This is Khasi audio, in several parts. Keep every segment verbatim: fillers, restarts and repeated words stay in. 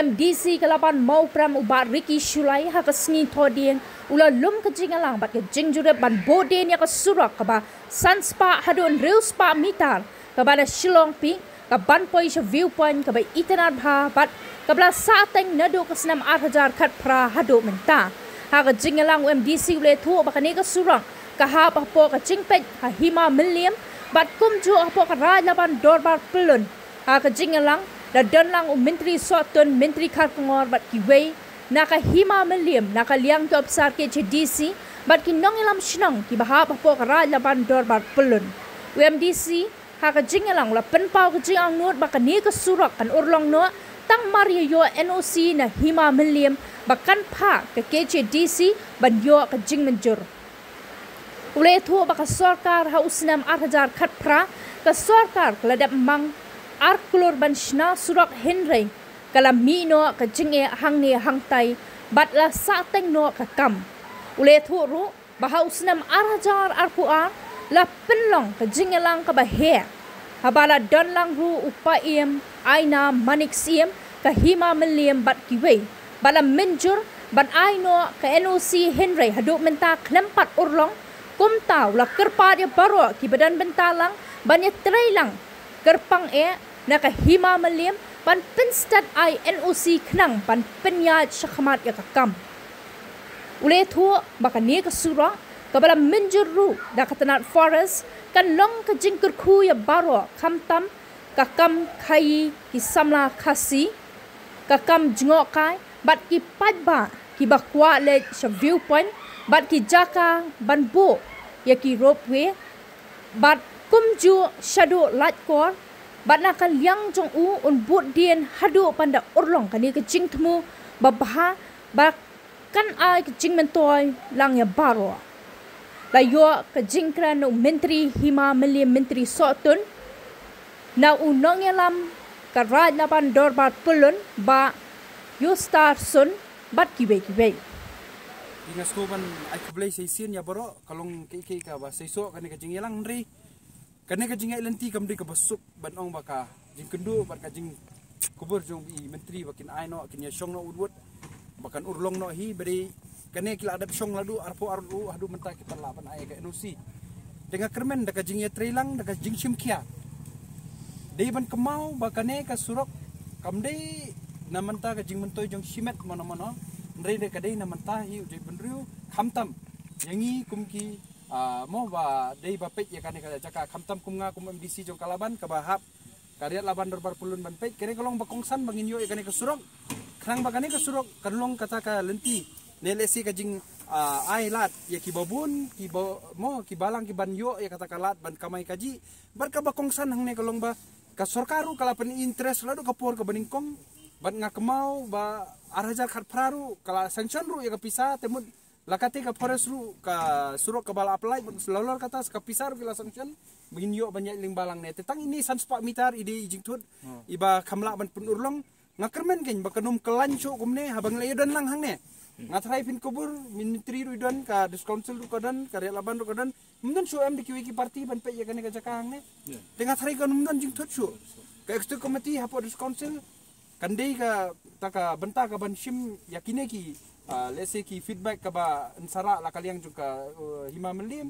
MDC ka Laban Mawprem u Bah Ricky Shullai ha ka sngi Thohdieng u la lum ka jingïalang bad ka jingjurip ban buh dien ïa ka surok kaba san spah haduh hynriew spah mitar kaba na Shillong Peak kaban poi sha View Point kaba itynnad bha bad kaba la sahteng naduh ka snem ar hajar khatphra haduh mynta. Ha ka jingïalang u MDC u la ïathuh ba kane ka surok ka hap hapoh ka jingpeit ha Hima Mylliem bad kumjuh hapoh ka Raid Laban Dorbar Pyllun. Ha ka jingïalang la don lang u Myntri Sohtun, Myntri Kharkongor bad kiwei na ka Hima Mylliem na ka liang ki ophisar KHADC bad ki nongïalam shnong kiba hap hapoh ka Raid Laban Dorbar Pyllun. U MDC ha ka jingïalang u la pynpaw ka jingangnud ba kane ka surok kan urlong noh tang mar ïa ïoh NOC na Hima Mylliem ba kan phah ka KHADC ban ïoh ka jingmynjur. U la ïathuh ba ka sorkar ha u snem ar hajar khatphra ka sorkar ka la dep mang ar klur ban shna surok, hynrei ka la mih noh ka jingeh hangne hangtai bad la sahteng noh ka kam. U la ïathuh ruh ba ha u snem ar hajar arphew ar la pynlong ka jingïalang kaba heh haba la don lang ruh u Paiem Aina Manik Syiem ka Hima Mylliem bad kiwei ba la mynjur ban ai noh ka NOC, hynrei haduh mynta khlem pat urlong. Kumta u la kyrpad ïa baroh kiba don bynta lang ban ïatrei lang kyrpang eh na ka Hima Mylliem ban pynstet ai NOC khnang ban pynïaid shakhmat ïa ka kam. U la ïathuh ba kane ka surok kaba la mynjur ruh da ka tnat Forest kan long ka jingkyrkhu ïa baroh, khamtam ka kam khaïi ki samla Khasi, ka kam jngohkai bad ki paidbah kiba kwah leit sha View Point bad ki jaka ban buh ïa ki ropeway bad kumjuh shaduh Laitkor. Bad na ka liang jong u un bud dien haduh ban da urlong kane ka jingthmu babha ba kan ai ka jingmyntoi lang ïa baroh. La ïoh ka jingkren na u Myntri Hima Mylliem, Myntri Sohtun, na u nongïalam ka Raid Laban Dorbar Pyllun Bah Yustar Sun bad kiwei kiwei. Nga sngewbha ban ai khublei shisien ïa baroh, ka long kaei kaei kaba shisha kane ka jingïalang, hynrei kane ka jingïalang lynti kam dei kaba suk ban ong ba ka jingkynduh bad ka jingkubur jong i Myntri ba kin ai noh, kin ïashong noh wut wut ba kan urlong noh hi, ba dei kane ki la dep shong la duh arphew ar u haduh mynta ki pat lah ban ai ka NOC. Te nga kyrmen da ka jingïatreilang, da ka jingshimkhia, dei ban kynmaw ba kane ka surok kam dei na mynta ka jingmyntoi jong shimet mano mano, hynrei dei ka dei na mynta hi u jaitbynriew, khamtam ïa ngi kum ki, ah, mo ba dei ba peit ïa kane ka jaka, khamtam kum nga kum MDC jong ka Laban kaba hap ka Raid Laban Dorbar Pyllun ban peit. Kane ka long ba kongsan ba ngin ïoh ïa kane ka surok, khnang ba kane ka surok kan long kata ka lynti ne lehse ka jing, ah, ai lad ïa kiba bun, kiba mo, ki balang ki ban ïoh ïa kata ka lad ban kamai kajih. Bad kaba kongsan hangne ka long ba ka sorkar ruh ka la pyn-interest la duh ka por kaba nyngkong. Bad nga kynmaw ba ar hajar khatphra ruh ka la sanction ruh ïa ka pisa, te mut la katei ka Forest ruh ka surok kaba la apply, bad la lor kata sa ka pisa ruh ki la sanction ba ngin ïoh ban ïaid lyngba lang ne. Te tang ine san spah mitar i dei i jingthut iba kham lah ban pynurlong. Nga kyrmen kein ba kan ym kyllain shuh kumne haba ngi la ïadon lang hangne. Nga tharai phin kubur, Myntri ruh i don, ka District Council ruh ka don, ka Raid Laban ruh ka don. Ym don shuh em da kiwei ki party ban peit ïa kane ka jaka hangne. Te nga tharai kan ym don jingthut shuh. Ka Executive Committee hapoh District Council kan dei kata ka bynta ka ban shim ïa kine ki, ah, lehse ki feedback kaba yn sarah la ka liang jong ka, uh, Hima Mylliem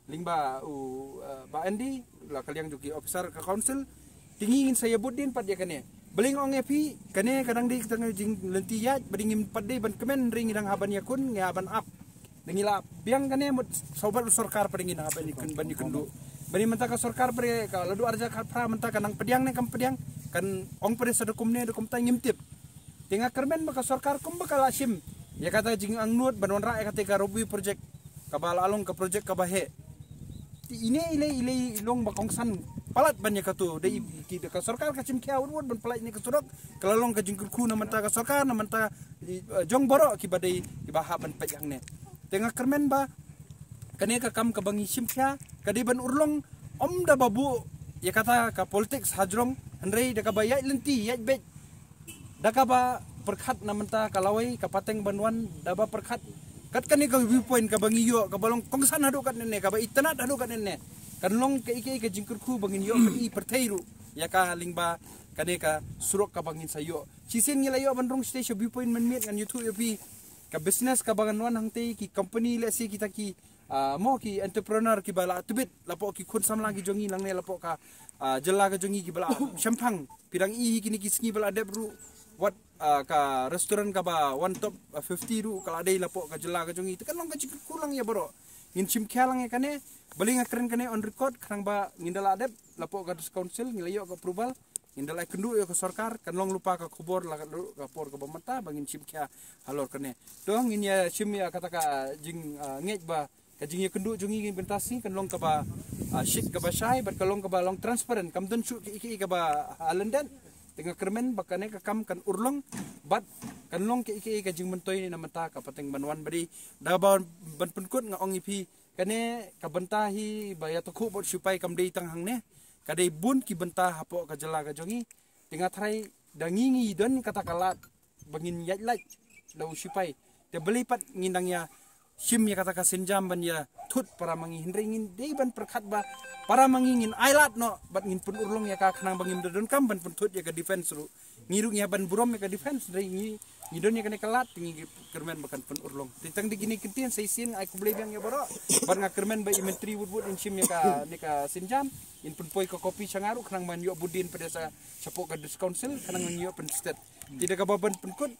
lyngba u, uh, Bah Andy, la ka liang jong ki officer ka council. Te ngi ngin sa ïa bud dien pat ïa kane. Balei nga ong ïa phi, kane ka dang dei kata ka jinglynti ïaid, ba dei ngim pat dei ban kmen, hynrei ngi dang hap ban ïakhun, ngi hap ban ap. Dang ngi la biang kane mut sawbat u sorkar pat dei ngin hap ban ïakhun, ban ïakhun duh. Ba dei mynta ka sorkar pat dei ka la duh ar hajar khatphra, mynta ka nang pdiang ne kam pdiang, kan ong pat dei sa da kumne da kumta ngim tip. Te nga kyrmen ba ka sorkar kumba ka la shim ïa kata ka jingangnud ban wanrah ïa kata ka ropeway project kaba la long ka project kaba heh. Te ine i lei, i lei i long ba kongsan palat ban ïa kato, dei ki da ka sorkar ka shim khia wut wut ban palat ine ka surok, ka la long ka jingkyrkhu na mynta ka sorkar, na mynta, eh, jong baroh kiba dei kiba hap ban peit hangne. Te nga kyrmen ba kane ka kam kaba ngi shim khia ka dei ban urlong, ym da ba buh ïa kata ka politics hajrong, hynrei da kaba ïaid lynti, ïaid beit, da kaba pyrkhat na mynta ka lawei ka pateng ban wan, da ba pyrkhat kat kane ka viewpoint kaba ngi ïoh, kaba long kongsan haduh katne ne, kaba itynnad haduh katne ne. Kan long kaei kaei ka jingkyrkhu ba ngin ïoh ka i pyrthei ruh ïa ka lyngba kane ka surok kaba ngin sa ïoh. Shisien ngi la ïoh ban rung sha viewpoint mynmiet, ngan ïathuh ïa phi ka business kaba ngan wan hangtei, ki company lehse kita ki, ah, mo ki entrepreneur kiba la tbit la hapoh ki khun samla ki jong ngi nangne la hapoh ka, ah, jylla ka jong ngi kiba la shemphang. Phi dang i hi kine ki sngi ba la dep ruh wat, ah, ka restaurant kaba one top, ah, fifty ruh ka la dei la hapoh ka jylla ka jong ngi. Te kan long ka jingkyrkhu lang ïa baroh. Ngin shim khia lang ïa kane, balei nga kren kane on record, khnang ba ngin da la dep la hapoh ka District Council, ngin la ïoh ka approval, ngin da la kynduh ïa ka sorkar, kan long lypa ka khubor la ka por kaba mynta ba ngin shim khia halor kane. To ngin ïa shim ïa kata ka jing, ah, ngeit ba ka jingïakynduh jong ngi mynta sngi kan long kaba, ah, shit kaba shai bad kan long kaba long transparent, kam don shuh kiei kiei kaba, ah, lyndet. Te nga kyrmen ba kane ka kam kan urlong bad kan long kiei kiei ka jingmyntoi na mynta ka pateng ban wan. Ba dei da ba ban pynkut nga ong ïa phi, kane ka bynta hi ba ïa takhuh bad sipai kam dei tang hangne, ka dei bun ki bynta hapoh ka jylla ka jong ngi. Te nga tharai da ngi ngi don kata ka lad ba ngin ïaid lait da u sipai. Te balei pat ngin dang ïa shim ïa kata ka sienjam ban ïa thut para ma ngi, hynrei ngin dei ban pyrkhat ba para ma ngi ngin ai lad noh bad ngin pynurlong ïa ka khnang ba ngim da donkam ban pynthut ïa ka defense ruh. Ngi ruh ngi hap ban burom ïa ka defense, hynrei ngi, ngi don ïa kane ka lad, ngi kyrmen ba kan pynurlong. Te tang da kine ki kyntien sa shisien nga ai khublei biang ïa baroh bad nga kyrmen ba i Myntri wut wut in shim ïa kane ka sienjam, in pynpoi ka kopi sha nga ruh khnang ban ïoh bud dien pat ïa sa shapoh ka District Council khnang ngan ïoh pynstet. Te da kaba ban pynkut,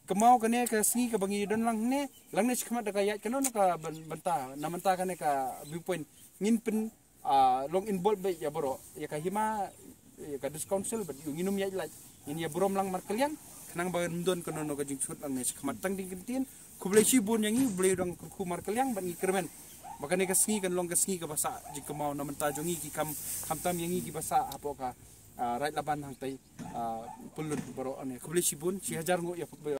kynmaw kane ka sngi kaba ngi don lang ne, lang ne shi khmat da ka ïaid kano na ka byn-, bynta, na bynta kane ka viewpoint. Ngin pyn, ah, long involve beit ïa baroh, ïa ka hima, ïa ka District Council bad ïa u, ngin ym ïaid lait. Ngin ïa burom lang markylliang khnang ba ngim don kano na ka jingshut lang ne shi khmat. Tang da ki kyntien, khublei shibun ïa ngi, khublei dang kyrkhu markylliang bad ngi kyrmen ba kane ka sngi kan long ka sngi kaba sah jingkynmaw na bynta jong ngi ki kam, khamtam ïa ngi kiba sah hapoh ka, ah, Raid Laban hangtei, ah, Pyllun baroh ne. Khublei shibun, shi hajar nguh ïa